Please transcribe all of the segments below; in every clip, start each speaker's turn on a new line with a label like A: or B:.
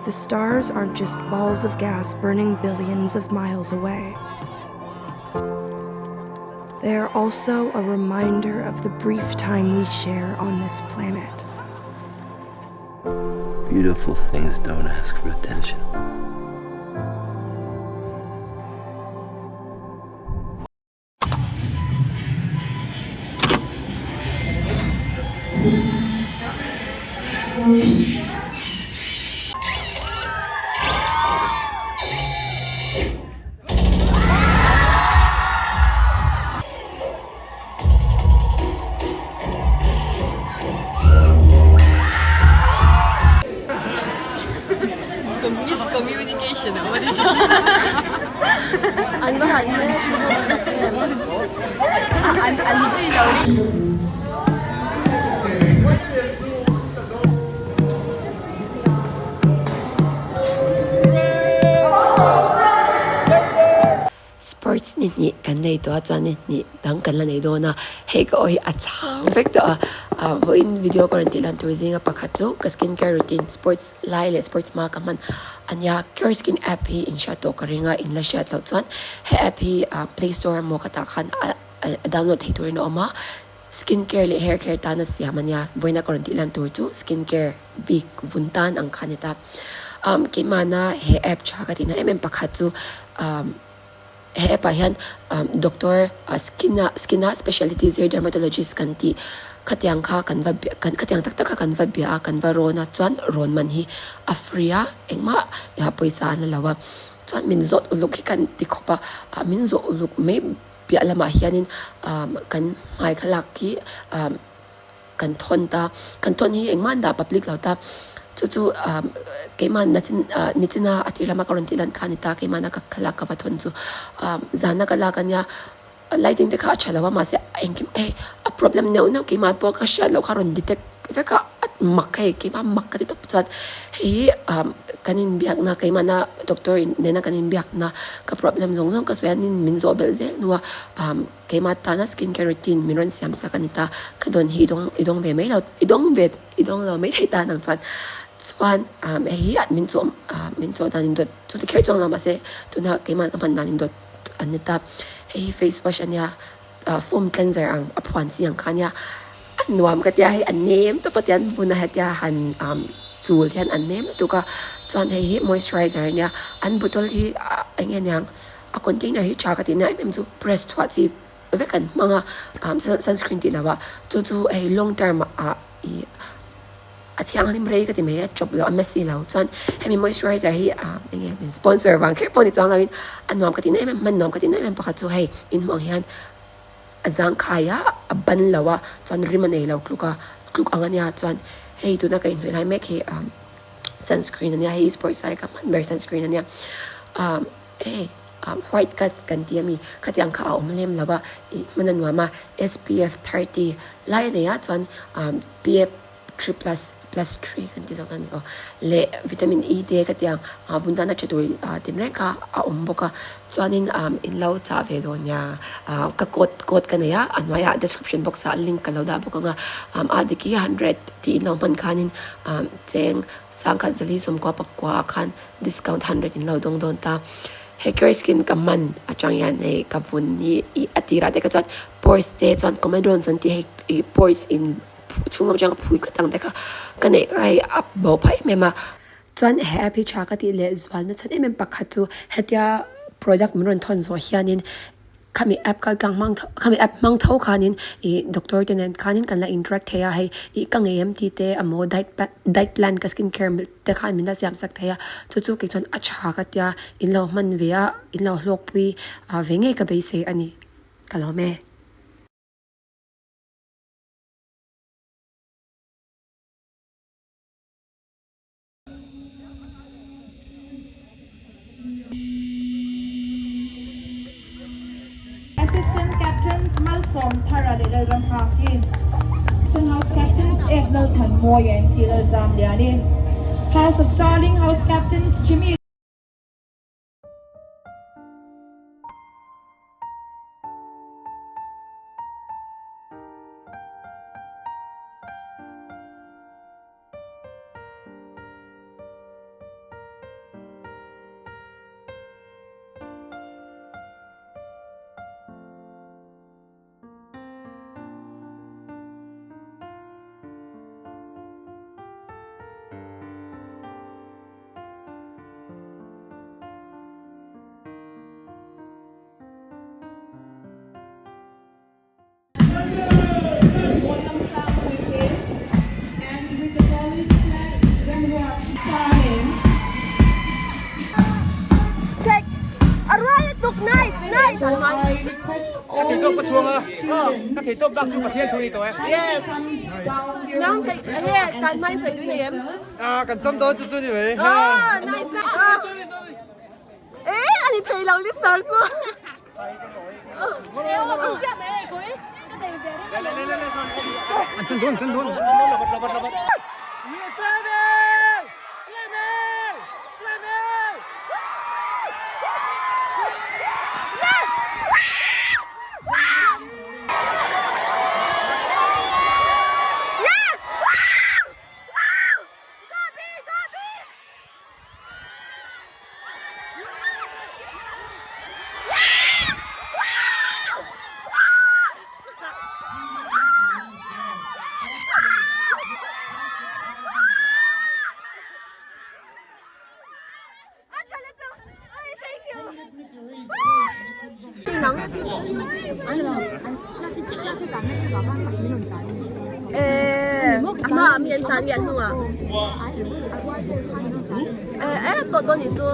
A: The stars aren't just balls of gas burning billions of miles away. They are also a reminder of the brief time we share on this planet.
B: Beautiful things don't ask for attention.
C: Miscommunication a awm a ni chu. An va han hmel tha hlawm tak em. An an zui lo.
D: Sports ni hnih kan nei tawh a chuan ni hnih dang kan la nei dawn a hei ka aw hi a chhang vek tawh a ah vawiin video ka rawn tih lan tur zinga pakhat chu ka skin care routine sports lai leh sports hma ka hman a nia cure skin app hi in hriat tawh ka ring a in la hriat loh chuan he app hi ah play store emaw ka tah khan a download theih turin a awm a skin care leh hair care tana siam a nia vawiina ka rawn tih lan tur chu skin care bik vun tan ang kha a ni ta umm keimahna he app tha ka tihna em em pakhat chu umm he app ah hian umm doctor skin ah skin a speciality zir dermatologist kan tih khatiang kha kan va khatiang tak tak kha kan va bia a kan va rawn a chuan rawn man hi a free a engmah pawisa an la lo a chuan min zawt uluk hi kan ti khawp a min zawh uluk mai. Piah lamah hianin kan hmai thlalak hi kan thawn ta, kan thawn hi engmah an dah public lo ta, chu chu keimah nachin nichina a tir lama ka rawn tih lan kha a ni ta, keimahna ka thlalak ka va thawn chu zana ka lak ania lighting te kha a tha lo a mahse engkim hei a problem neuh neuh keimah pawh ka hriat loh kha a rawn detect vek a. Mak hei keimah mak ka ti tawp chuan hei hi kan inbiakna keimahna doctor in nena kan inbiakna ka problem zawng zawng ka sawi a nin min zawh belh zel hnua keimah tana skin care routine min rawn siam sak a ni ta ka dawn hi i dawng i dawng ve mai lo i dawng ve i dawng lo mai thei ta nang chuan chuan hei hi min chawh min chawh dan indawt chu ti kher chuang lo mahse tuna keimah ka hman dan indawt an ni ta hei hi face wash a nia. Foam cleanser ang a phuan chi ang kha ania a nuam ka tia hei a nem tawp a tian vun a hetia han chul hian a nem lutuk a chuan hei hi moisturizer ania an bottle hi eng nge niang a container hi tha ka tihna em em chu press chhuah chi vek an hmang a sunscreen tih loh ah chu chu hei long term ah ih. A thianghlim rei ka ti mai a chawp loh a messy lo chuan hemi moisturizer hi ah eng nge min sponsor vang kher pawh ni chuang loin a nuam ka tih na em em hman nuam ka tih na em em pakhat chu hei in hmuh ang hian a zangkhai a a ban lo a chuan rim a nei lo tluk a tluk ang ania chuan hei tuna ka inhnawih lai mek hi ah sunscreen ania hei sports lai ka hman ber sunscreen ania ah hei ah white cast kan tih ami khatiang kha a awm lem lo a ih hman a nuam a SPF 30 lai a nei a chuan ah PF 3 plus plus 3 kan ti zawk a ni aw leh vitamin E te ka tiang ah vun tan a tha tur ah tin reng kha a awm bawk a chuanin ah in lo chah ve dawn nia ah ka code code ka nei a a hnuaiah description box ah link ka lo dah bawk ang a ah a dik hi hundred tih in lo hman khanin ah cheng sangkhat zali sawmkua pakua ah khan discount hundred in lo dawng dawn ta hacker skin ka hman atang hian hei ka vun hi ih a tirah te kha chuan pores te chuan comedons an tih hei ih pores in. Chhung lam atanga phui ka tang te kha ka neih ka hei a bo phah em em a. Chuan he app hi tha ka tih leh zualna chhan em em pakhat chu hetia product min rawn thawn zawh hianin khami app kal tlang hmang khami app hmang tho khanin ih doctor te nen khanin kan la interact thei a hei ih ka ngei em tih te emaw diet diet plan ka skin care te khan min la siam sak thei a chu chu kei chuan a tha ka tia in lo hman ve a in lo hlawkpui ve ngei ka beisei a ni ka lawm e.
E: Assistant Captains Malsawm Thara leh Lalramnghaki. Assistant House Captains F Lalthanmawia and C Lalzamliani. House of Starling House Captains Jimmy. have Starling.
C: Check. Araya tuk nice nice.
E: So I request all students
C: Yes.
E: come down here
C: Nang
E: on the
C: thei
E: stage
C: ane
E: and
C: tan mai sai
E: assemble
C: du nei em.
E: yourself.
C: Ah, nice nice. Eh, ani thei lo listener chu. Eh, ama mi an chan nge an hnungah. Eh, eh, tawh dawn nih chu.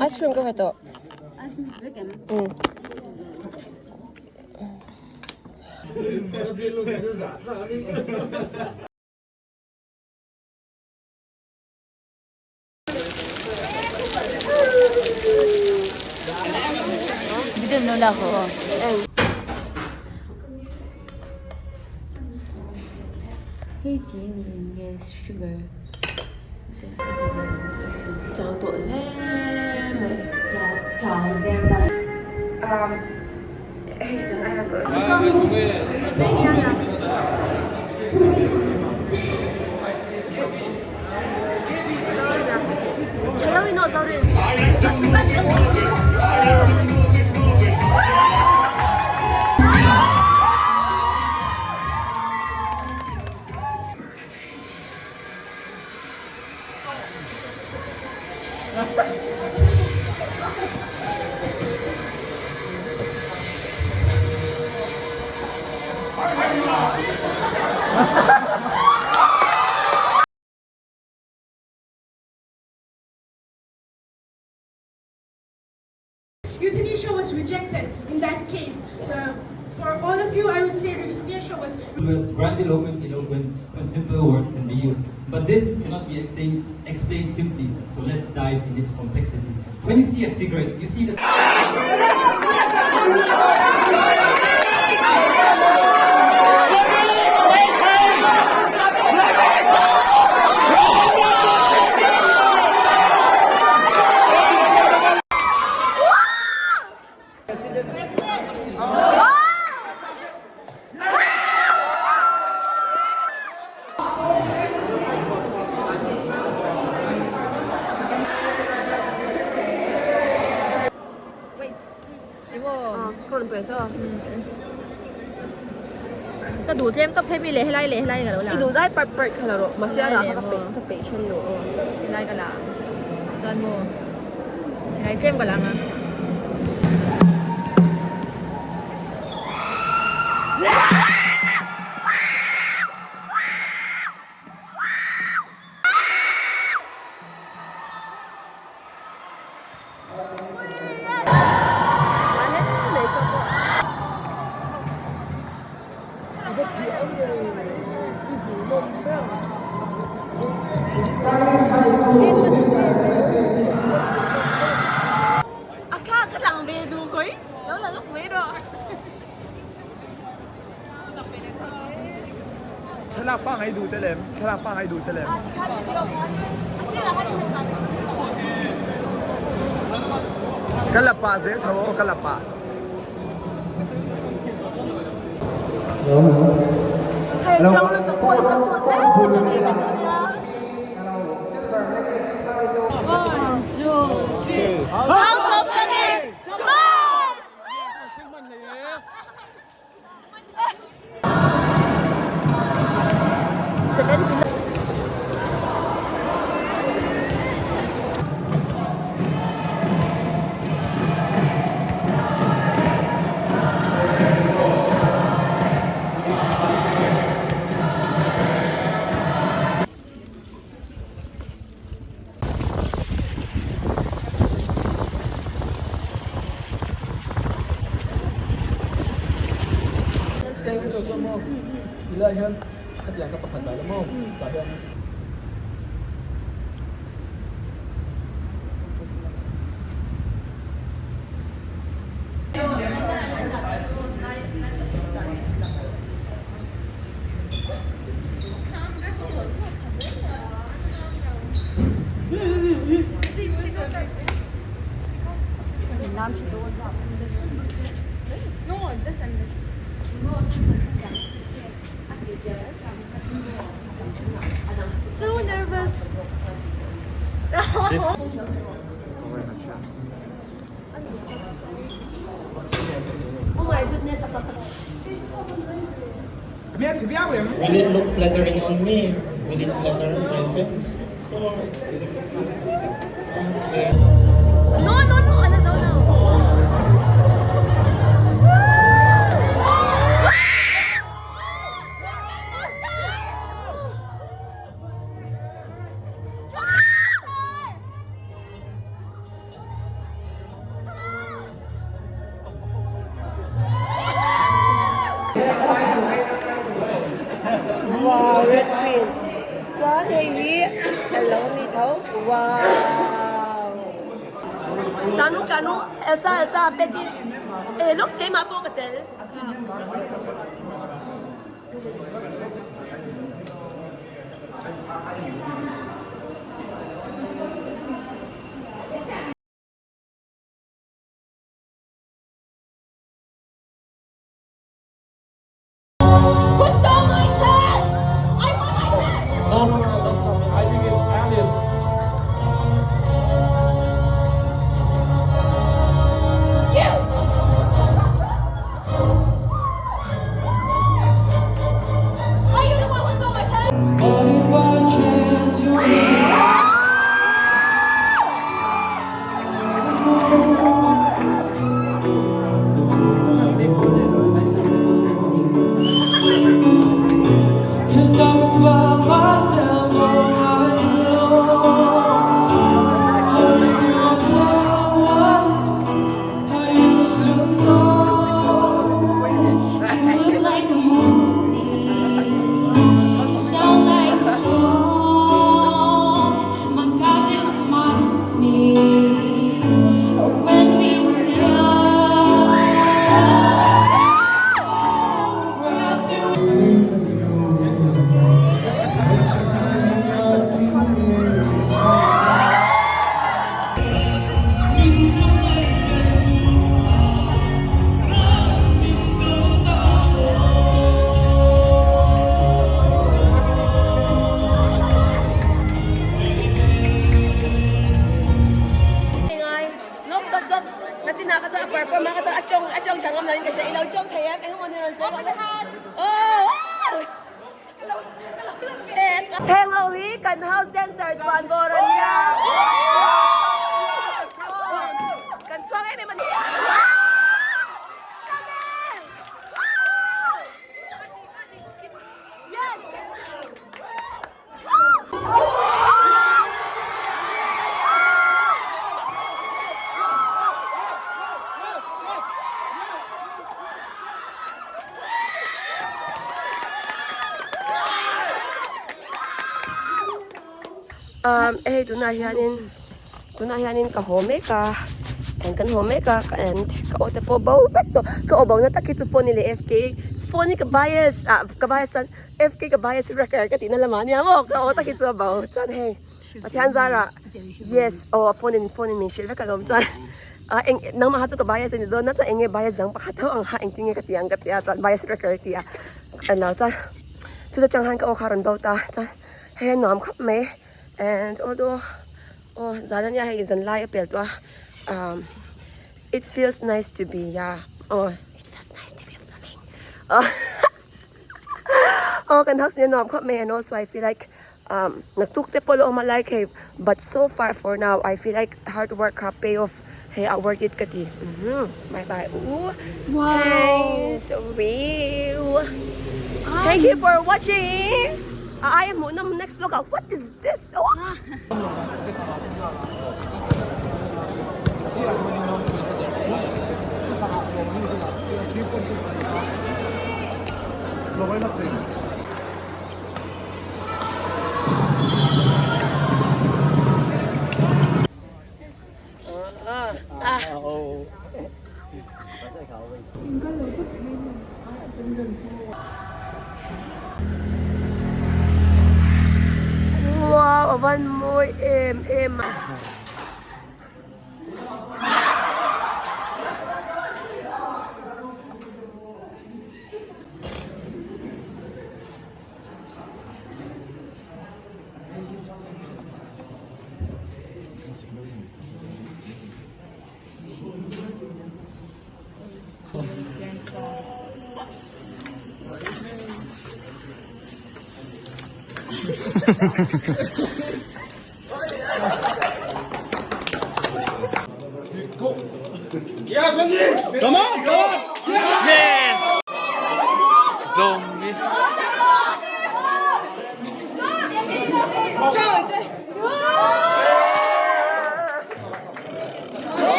C: Ice cream ka ve tawh. Hei chi ni in nge sugar chau tawh hle mai chau chau der mai um hei tun ai
F: Euthanasia was rejected in that case. So for all of you, I would say euthanasia was
G: was grandiloquent eloquence when simple words can be used. But this cannot be explained, explained simply, so let's dive into its complexity. When you see a cigarette, you see the
C: Ka rawn pe chaw. Ka duh tlem tawp hemi leh helai leh helai ka lo la. I duh dai parh parh kha la rawh. Mahse a lah kha ka peih ka peih then lo aw. Helai ka la chuan maw helai tlem ka la ang a.
H: Thlalak pangai duh te lem, thlalak pangai duh te lem. Ka la pah zel tho aw, ka la pah.
C: Hei chang lutuk pawh chu chhut mek a ni ka duh nia. One, two, three. House of the Big Smile! So nervous. Oh my goodness,
I: Will it look flattering on me? Will it flatter my face? Of course. Okay.
C: No, no, no, ala zo lo. Wow, red queen. Chuan hei hi a lo ni tho. Wow. Chanu chanu Elsa Elsa Becky. Eh looks keimah pawh ka tel. Who stole my cat? I want my cat!
I: No, no, no, that's not me. I think it's Alice.
C: You! Are you the one who stole my cat?
J: Cause I've been by myself all night long Hoping you're someone I used to know
K: You look like a movie. You sound like a song. My God, this reminds me of when we were young.
C: Looks, looks, looks. Nachina kha chuan a perform a kha chuan a tawng a tawng tha ngam lo in ka hria i lo tawng thei em engemaw ni rawn sawi Open the hearts. Oh! Ka lo ka lo la pek. Heng ho hi kan house dancer chuan bawr a nia. Kan chhuak em em a ni. Yes!
D: Um hei tunah hianin tunah hianin ka haw mek a and kan haw mek a and ka aw te pawh bo vek tawh ka aw bo na tak hi chu phone leh fk.
C: Phone hi ka bias ah ka bias chuan FK ka bias wrecker ka tihna lamah ania maw ka aw tak hi chu a bo chuan hei Pathian zarah yes aw phone in phone in min hrilh vek alawm chuan ah eng nangmah kha chu ka bias a ni dawn a chuan eng nge bias dang pakhat tho ang kha engtin nge ka tih ang ka ti a chuan bias wrecker a ti a englo chuan chuta tang khan ka aw kha a rawn bo ta chuan hei a nuam khawp mai and although aw zan ania hei zan lai a pel tawh a umm it feels nice to be yeah aw it feels nice to be flaming aw aw kan house ni a nuam khawp mai and also I feel like umm naktuk te pawh la awm a like hei but so far for now I feel like hard work kha pay off hei a worth it ka ti umm bye bye u thanks thank you for watching a aia hmuhnawm next vlog ah what is this aw. Wow a van mawi em em a.
I: Come on, come on!
G: Yes! Zombie.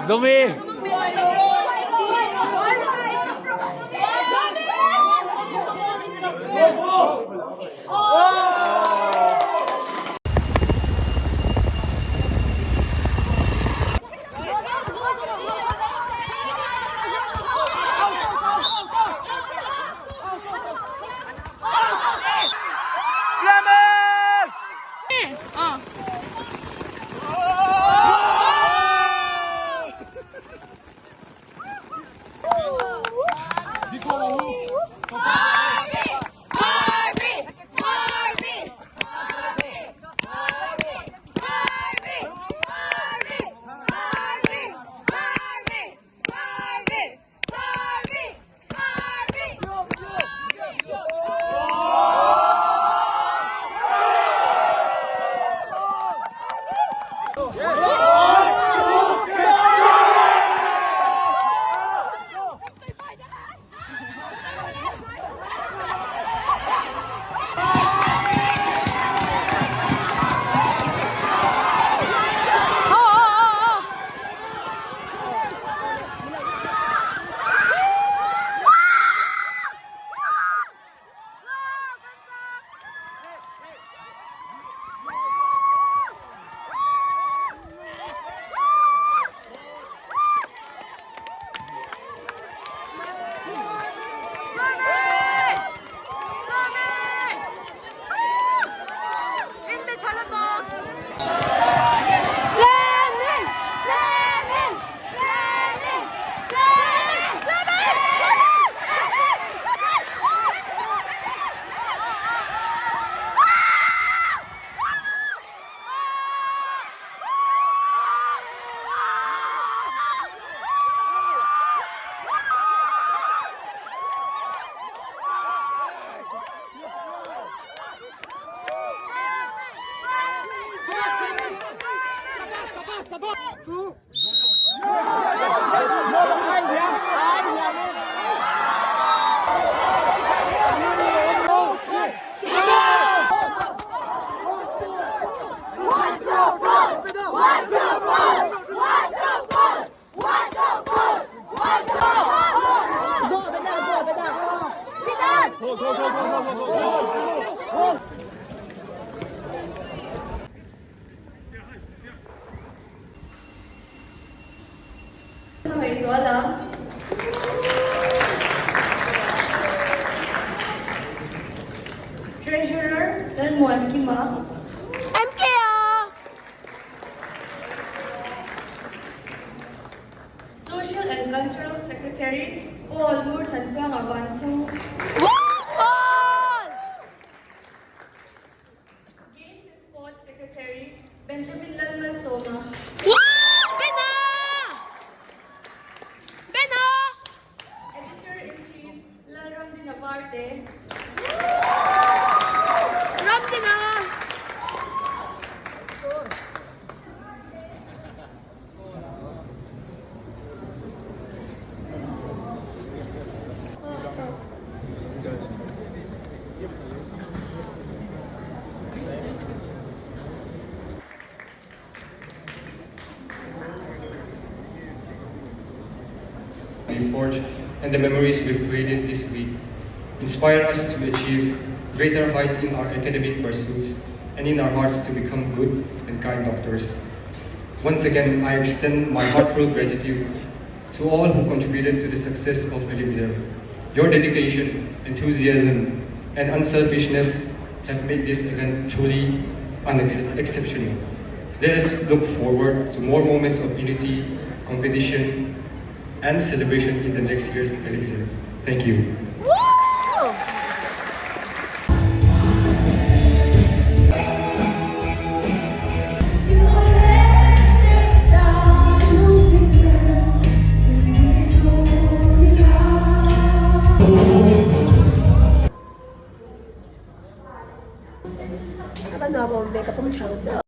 G: Zombie!
K: Lalmuankima.
C: MK-a!
K: Social and Cultural Secretary, Paul Ngurthantluanga Vanchhung.
C: Woo! Paul!
K: Games and Sports Secretary, Benjamin Lalmalsawma.
C: Woo! Bena! Bena!
K: Editor-in-Chief, Lalramdina Varte.
C: Ramdina!
L: We forged and the memories we've created this week inspire us to achieve greater heights in our academic pursuits and in our hearts to become good and kind doctors. Once again, I extend my heartfelt gratitude to all who contributed to the success of ELIXIR. Your dedication, enthusiasm, and unselfishness have made this event truly exceptional. Let us look forward to more moments of unity, competition, and celebration in the next year's ELIXIR. Thank you.
C: Woo! Apa nuam awm ve ka pawm tha ang che.